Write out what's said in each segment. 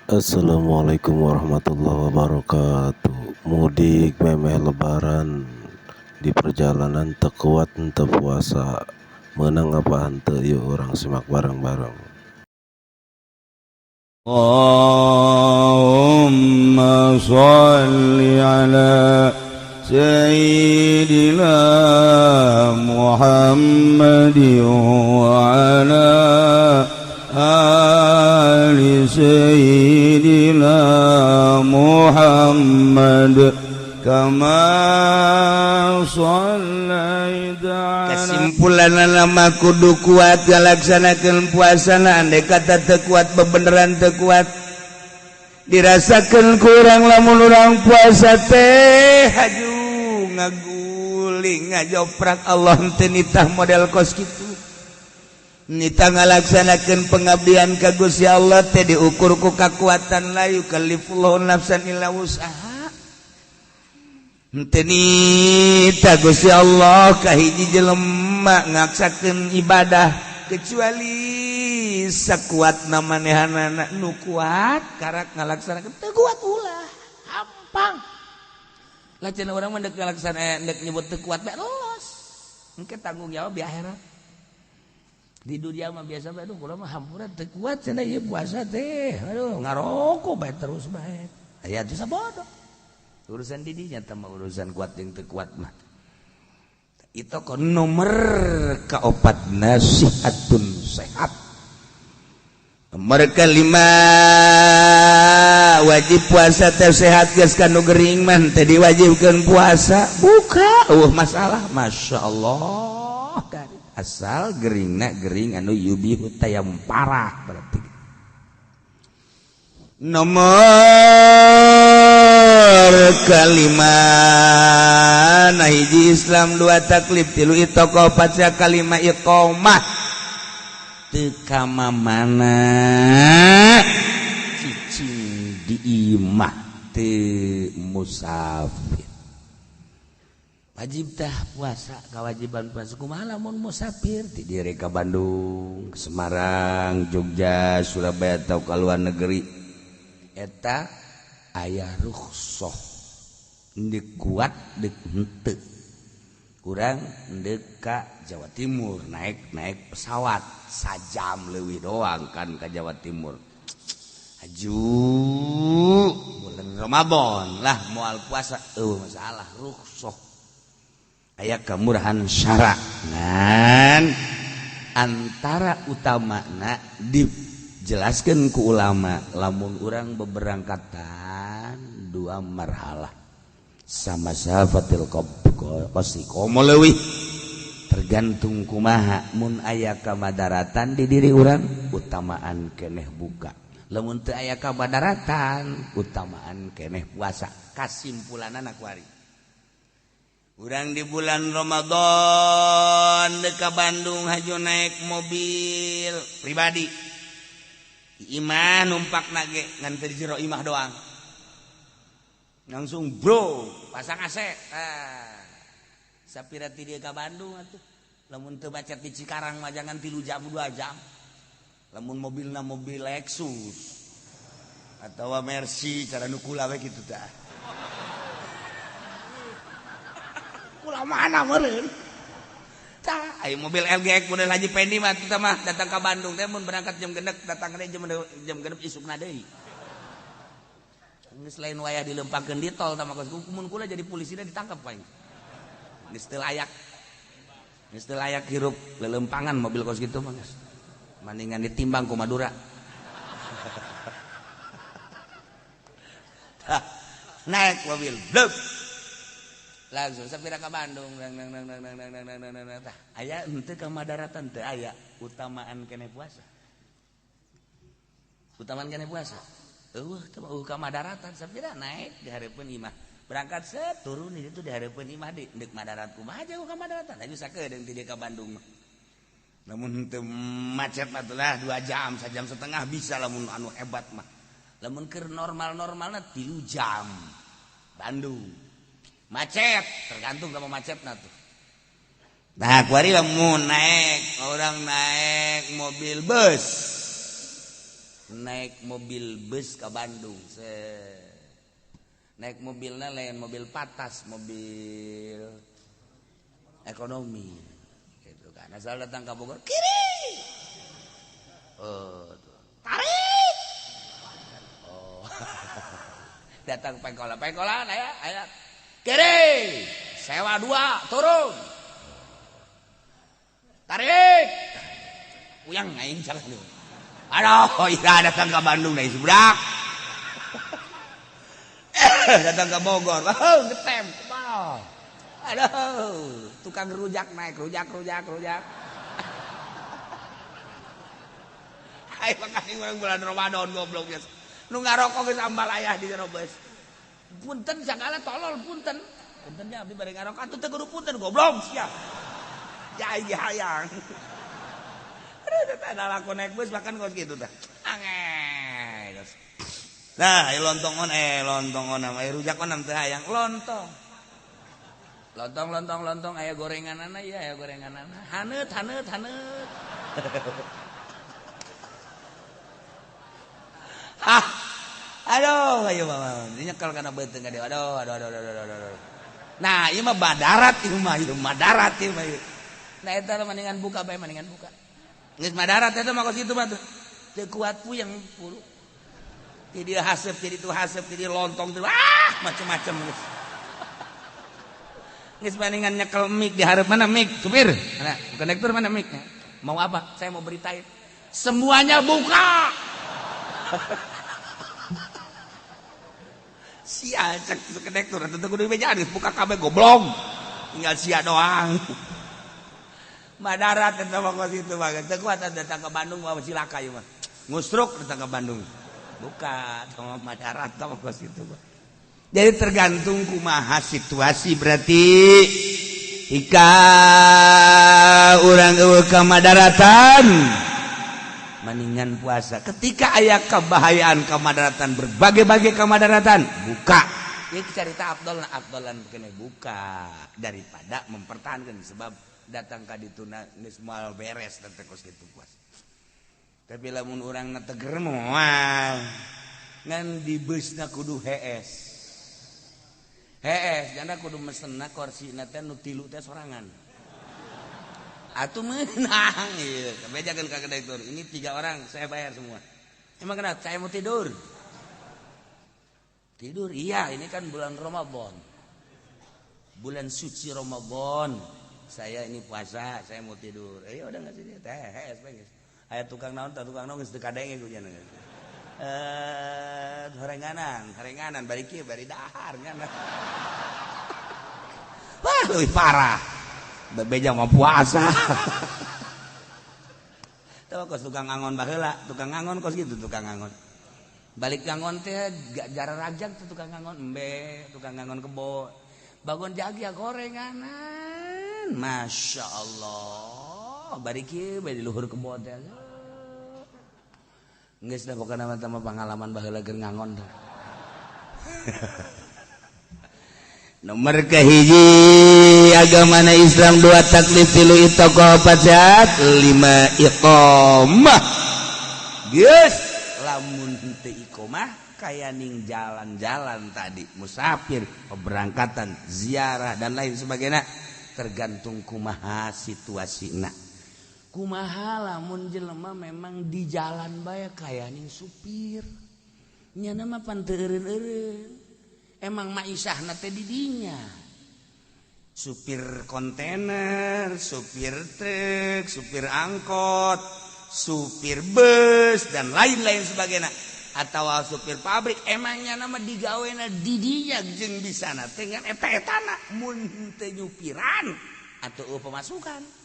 Assalamualaikum warahmatullahi wabarakatuh. Mudik memeh lebaran di perjalanan teu kuat henteu puasa. Meunang apa henteu, yuk urang simak bareng-bareng. Allahumma sholli ala Sayyidina Muhammadin wa ala ali Sayyidina Muhammad kama shallaita. Kesimpulan lama kudu kuat ngalaksanakeun puasana. Andai kata teu kuat, bebeneran teu kuat, dirasakeun kurang lamun urang puasa teh haju ngaguling ngajoprak. Allah teu nitah model kos kitu. Nitah ngalaksanakeun pengabdian ka Gusti Allah teh diukur ku kakuatan. La yukallifullahu nafsan illa wus'aha. Henteu nitah Gusti Allah ka hiji jelema ngaksakeun ibadah kecuali sakuat manehanana. Nu kuat karak ngalaksanakeun, teu kuat ulah. Hampang lah cenah urang mah, deuk ngalaksana deuk nyebut teu kuat bae los, engke tanggung jawab di akhirat. Di dunia mah biasa bae, aduh, kula mah hampura teu kuat cenah ieu puasa teh, aduh, ngarokok bae terus bae. Aya teh sabodoh urusan di dinya teh mah, urusan kuat jeung teu kuat mah. Itu kon nomor kaopat, nasihatun sehat. Nomor kelima, wajib puasa teh sehat. Geus kanu gering mah teh diwajibkeun puasa, buka masalah. Masya Allah, asal geringna gering anu yubihu tayam parah. Berarti nomor kelima, nah, hiji Islam, dua taklif, tilu itoko, opat kalima iqomah. Teu mana cicing di imah, teu musafir wajib tah puasa. Kewajiban puasa kumaha lamun musafir ti dire ka Bandung, Semarang, Jogja, Surabaya atau ka luar negeri? Eta aya rukhsah, deuk kuat deuk henteu. Kurang deuk ka Jawa Timur, naik naik pesawat sajam leuwih doang kan ka Jawa Timur. Haju bulan Ramadan lah moal puasa, eueuh masalah, rukhsah, aya kemurahan syara. Ngan antara utamana dijelaskan ku ulama, lamun urang beberangkatan dua marhalah sama safatil qasri komo leuwih, tergantung kumaha. Mun aya kamadaratan di diri urang, utamaan keneh buka. Lamun teu aya kamadaratan, utamaan keneh puasa. Kasimpulanana kuari, urang di bulan Ramadan ka Bandung haju naik mobil pribadi, imah numpak nage ngan teu jero imah doang, langsung bro pasang AC. Ah, sapira ti dieu ka Bandung atuh lamun teu macet di Cikarang mah jangan 3 jam, 2 jam, lamun mobilna mobil Lexus atau Mercy cara nu kula we kitu tah. Kula mana meureun tah, aya mobil LGX model Haji Pendi mah kita mah datang ke Bandung teh mun berangkat jam 6, datang teh jam jam 6 isukna deui. Geus lain wayah dilempangkeun di tol tah mah. Mun kula jadi polisi ditangkap paling. Geus teu layak, geus teu layak hirup lelempangan mobil kos kitu mah. Geus mendingan ditimbang ku Madura. Naik mobil blub langsung sapira ka Bandung nang nang nang nang nang nang nang nang nang. Tah, aya henteu kamadaratan? Teu aya, utamaan keneh puasa. Utamaan keneh puasa, eueuh teu eueuh kamadaratan. Sapira naik di hareupeun imah, berangkat set, turun di ditu di hareupeun imah di deuk madarat. Kumaha jauh kamadaratan? Aju sakedeung ti dieu ka Bandung mah lamun teu macet mah lah 2 jam, sajam setengah bisa lamun anu hebat mah. Lamun keur normal-normalna 3 jam Bandung. Macet tergantung sama macetna tuh. Nah, kuari lamun naik, orang naik mobil bus. Naik mobil bus ke Bandung. Naik mobilnya lain mobil patas, mobil ekonomi. Gitu kan. Asal datang ke Bogor, kiri. Oh, tarik. Oh. Datang pengkolan, pengkolan aya, aya. Kiri. Sewa 2, turun. Tarik. Uyang aing salah lu. Aduh, ira datang ke Bandung deui subrak. Datang ke Bogor, oh, ngetem, kumaha. Aduh, tukang rujak naik, rujak, rujak, rujak. Ayo makasih urang bulan Ramadan goblok geus. Nu ngarokok geus ambal ayah di jero beus. Punten sagala tolol punten. Punten nya abdi bari ngarokok atuh teu kudu punten goblok sia. Ya aing hayang. Aduh, teh laku naik bus bahkan kos kitu tah. Ange geus. Nah, lontong on lontong on aya rujak on teh hayang lontong. Lontong lontong lontong aya gorenganana ieu aya gorenganana. Haneut haneut haneut. Ah. Aduh, ayo mama. Nyekel kana beuteung ka dieu. Aduh, aduh, aduh, aduh, aduh. Nah, ieu mah badarat ieu mah, ieu madarat ieu mah. Nah, eta mendingan buka bae mendingan buka. Geus madarat eta mah kos kitu mah tuh. Teu kuat puyeng pulu. Jadi hasep, jadi tuh hasep, jadi lontong, jadi ah macem-macem geus. Geus mendingan nyekel mic di hareup mana mic, supir. Mana? Kondektur mana mic? Mau apa? Saya mau beritain. Semuanya buka. Sia cek kondektur atuh teu kudu bejaan geus buka kabeh goblok. Tinggal sia doang. Madarat eta mah kos kitu mah. Teu kuat datang ke Bandung mah cilaka ieu mah. Ngustruk datang ke Bandung. Buka sama madarat sama kos itu. Jadi tergantung kumaha situasi berarti ika urang eueuh ka madaratan maningan puasa. Ketika aya kebahayaan kemadaratan berbagai-bagai kemadaratan buka. Ieu carita afdolna afdolan kene buka daripada mempertahankan sebab datang ka dituna geus moal beres teh kos kitu puasa. Tapi lamun urang na teger moal ngan di beusna kudu hees. Hees jana kudu mesenna korsina teh nu 3 teh sorangan. Atuh meunang ieu. Bejakeun ka kondektur, ini 3 orang saya bayar semua. Emang kenapa? Saya mau tidur. Tidur? Iya, ini kan bulan Ramadan. Bulan suci Ramadan. Saya ini puasa, saya mau tidur. Eh udah enggak sih teh hees bae. Aya tukang naon tah tukang naon geus teu kadenge ku nya. Horenganan, horenganan bari kieu bari dahar nya. Wah, leuwih parah. Bebeja mah puasa. Tahu kos tukang angon baheula, tukang angon kos gitu tukang angon. Balik ngangon teh jara rajag tuh tukang angon embe, tukang angon kebo. Bangun jagi ya gorenganan. Masya Allah. Bari kieu bae di luhur kebo teh. Geus dah pokona mah pengalaman baheula keur ngangon teh. Nomor kahiji agamana Islam 2 taklif 3 itoqah 4 sehat 5 iqamah. Geus lamun teu iqamah kaya ning jalan-jalan tadi musafir, pemberangkatan, ziarah dan lain sebagainya tergantung kumaha situasina. Kumaha lamun jelema memang di jalan bae kaya ning supir. Nyana mah pan teu eureun-eureun. Emang maisahna teh di dinya. Supir kontainer, supir truk, supir angkot, supir bus dan lain-lain sebagainya. Atau supir pabrik emangnya nama digawena di dinya jeung bisana teh ngan eta-etana mun teu nyupiran atau pemasukan.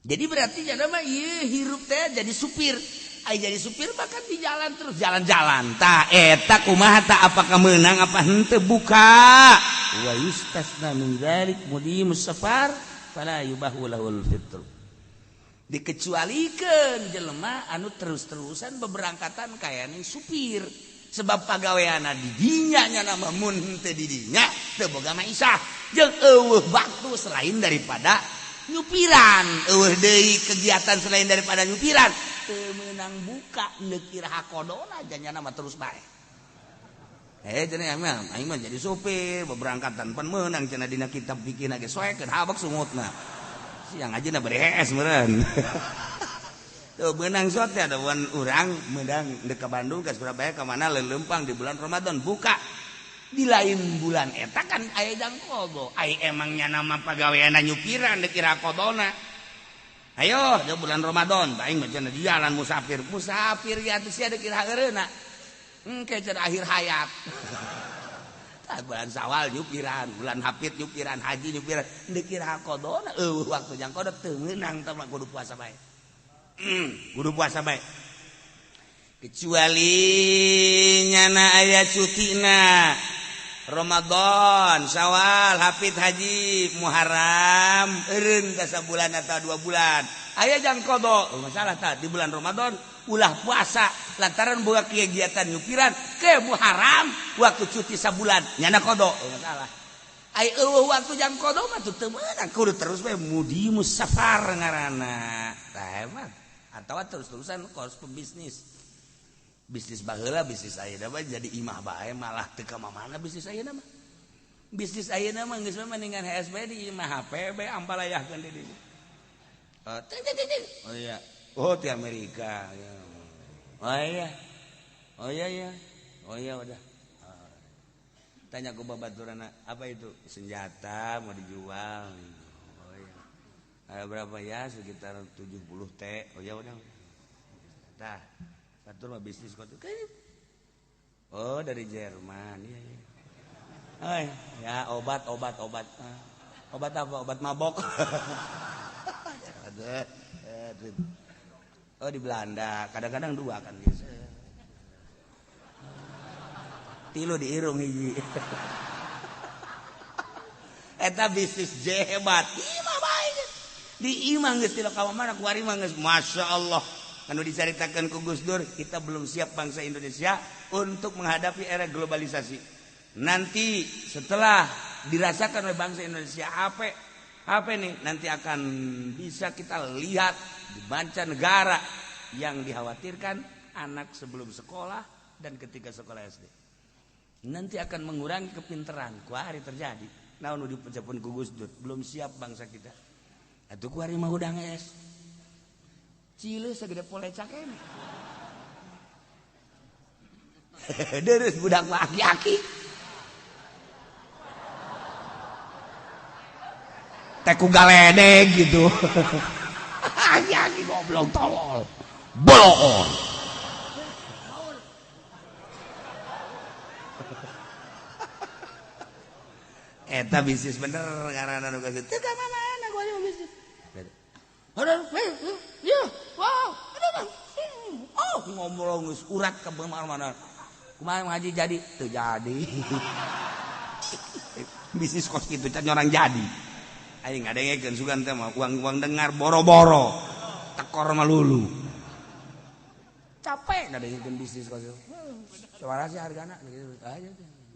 Jadi berarti jana mah ieu hirup teh jadi supir. Ai jadi supir bahkan di jalan terus jalan-jalan. Ta eta kumaha ta apakah meunang apa henteu buka. Wa yustasna min dzalik mudimus safar fala yubahu lahul fitr. Dikecualikeun jelema anu terus-terusan beberangkatan kaya ning supir. Sebab pagaweana di dinya nya nama mun henteu di dinya teu boga maisah jeung eueuh waktu selain daripada nyupiran, eueuh deui kegiatan selain daripada nyupiran. Teu meunang buka neuk iraha qadona janyana mah terus bae. Cenah aing mah jadi sopir beberangkatan pan meunang cenah dina kitab fikih ge soekeun habak sungutna. Siang aja na bari hees meureun. Tuh meunang sot teh ada urang meunang deuk ka Bandung ka Surabaya ka mana leumpang di bulan Ramadan buka. Di lain bulan eta kan aya jang qadha. Ai emangnya nama pagaweanna nyupiran deuk iraha qadhona. Ayo di bulan Ramadan aing mah cenah di jalan musafir. Musafir ya atuh sia deuk iraha eureuna. Engke cenah akhir hayat. Tah bulan Syawal nyupiran, bulan Hafid nyupiran, haji nyupiran, deuk iraha qadhona eueuh waktu jang qadha teu meunang tah mah kudu puasa bae. Kudu puasa bae. Kecuali nyana aya cutina Ramadan, Syawal, Hafid, Haji, Muharram, eureun ka sabulan atau 2 bulan. Aya jang qadha, masalah tah di bulan Ramadan ulah puasa lantaran boga kegiatan nyupiran ke Muharram waktu cuti sabulan nyana qadha, masalah. Ai eueuh waktu jang qadha mah teu meunang kudu terus we mudi musafar ngaranna. Tah hebat. Atawa terus-terusan kos pebisnis. Bisnis baheula bisnis ayeuna mah jadi imah bae malah teu ka mana bisnis ayeuna mah. Bisnis ayeuna mah geus mah mendingan HSB di imah HP bae ampalayahkeun di dieu. Oh, ting ting ting. Oh iya. Oh di Amerika. Ya. Oh iya. Oh iya iya. Oh iya udah. Tanya ke babaturana, apa itu? Senjata mau dijual. Oh iya. Ada berapa ya? Sekitar 70 T. Oh ya udah. Tah. Batur mah bisnis kok. Oh, dari Jerman. Iya iya. Oh, ya obat obat obat. Obat apa? Obat mabok. Oh di Belanda, kadang-kadang 2 kan biasa. Tilu di irung hiji. Eta bisnis hebat. Imah bae. Di imah geus tilu ka mana kuari mah geus masyaallah. Anu dicaritakeun ku Gus Dur, kita belum siap bangsa Indonesia untuk menghadapi era globalisasi. Nanti setelah dirasakan oleh bangsa Indonesia apa nih nanti akan bisa kita lihat di mancanegara yang dikhawatirkan anak sebelum sekolah dan ketika sekolah SD. Nanti akan mengurangi kepintaran. Kuari terjadi. Nah, nu diucapkeun ku Gus Dur, belum siap bangsa kita. Atuh kuari mah hudang es. Cile segede polecak ini. Terus budak mah aki-aki. Teku galedeg gitu. Aki-aki goblok tolol. Bolon. Eta bisnis bener karena nu geus teu ka mana gua bisnis. Ya, wow, oh ngobrol geus urat ka mana-mana. Kumaha ngaji jadi? Teu jadi. Bisnis kos kitu can orang jadi. Aing ngadengekeun sugan teh mah uang-uang dengar boro-boro. Tekor mah lulu. Capek ngadengekeun bisnis kos kitu. Sabaraha sih hargana gitu. Aja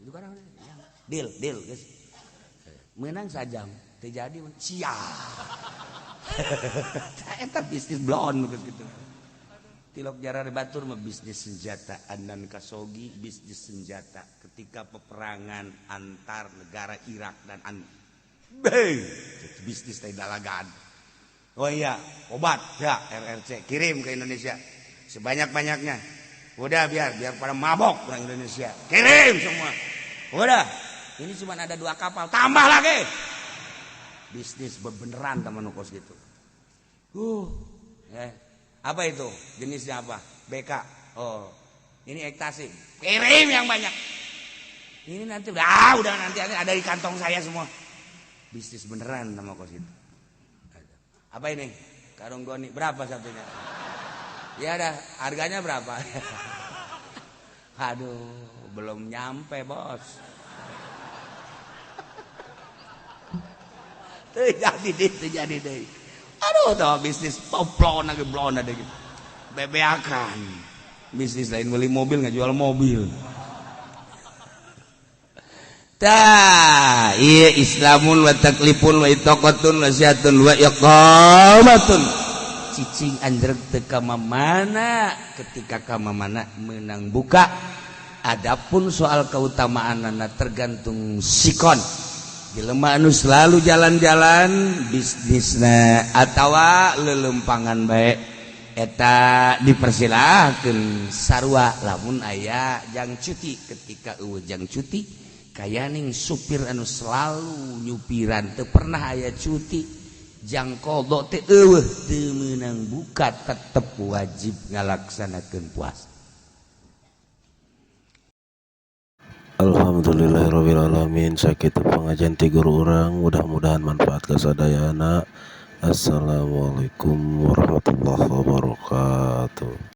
itu kan. Deal, deal geus. Menang sajam, teu jadi sia. Eta bisnis blon gitu. Tilok jarang batur mah bisnis senjata Adnan Khashoggi bisnis senjata ketika peperangan antar negara Irak dan bisnis teh dalagan. Oh iya, obat ya RRC kirim ke Indonesia sebanyak-banyaknya. Udah biar pada mabok orang Indonesia. Kirim semua. Udah, ini cuma ada 2 kapal, tambah lagi. Bisnis bebeneran teman kos gitu. Apa itu? Jenisnya apa? BK. Oh, ini ekstasi. Kirim yang banyak. Ini nanti udah nanti ada di kantong saya semua. Bisnis beneran sama kos itu. Apa ini? Karung goni berapa satunya? Ya dah, harganya berapa? Aduh, belum nyampe, Bos. Terjadi deh. Aduh, tuh bisnis poplon lagi blon ada gitu. Bebeakan. Bisnis lain beli mobil nggak jual mobil. Ta, iya Islamun wa taklifun wa itaqatun wa syatun wa iqamatun. Cicing anjreg teu ka mamana, ketika ka mamana menang buka. Adapun soal keutamaanana tergantung sikon. Jelema anu selalu jalan-jalan bisnisna atawa lelempangan bae, eta dipersilahkan sarua lamun aya jang cuti. Ketika eueuh jang cuti, kayaning supir anu selalu nyupiran teu pernah aya cuti, jang qadha teh eueuh, teu meunang buka, tetep wajib ngalaksanakeun puasa. Alhamdulillahirabbil alamin, sakitu pengajian ti guru urang, mudah-mudahan manfaat ka sadayana. Assalamualaikum warahmatullahi wabarakatuh.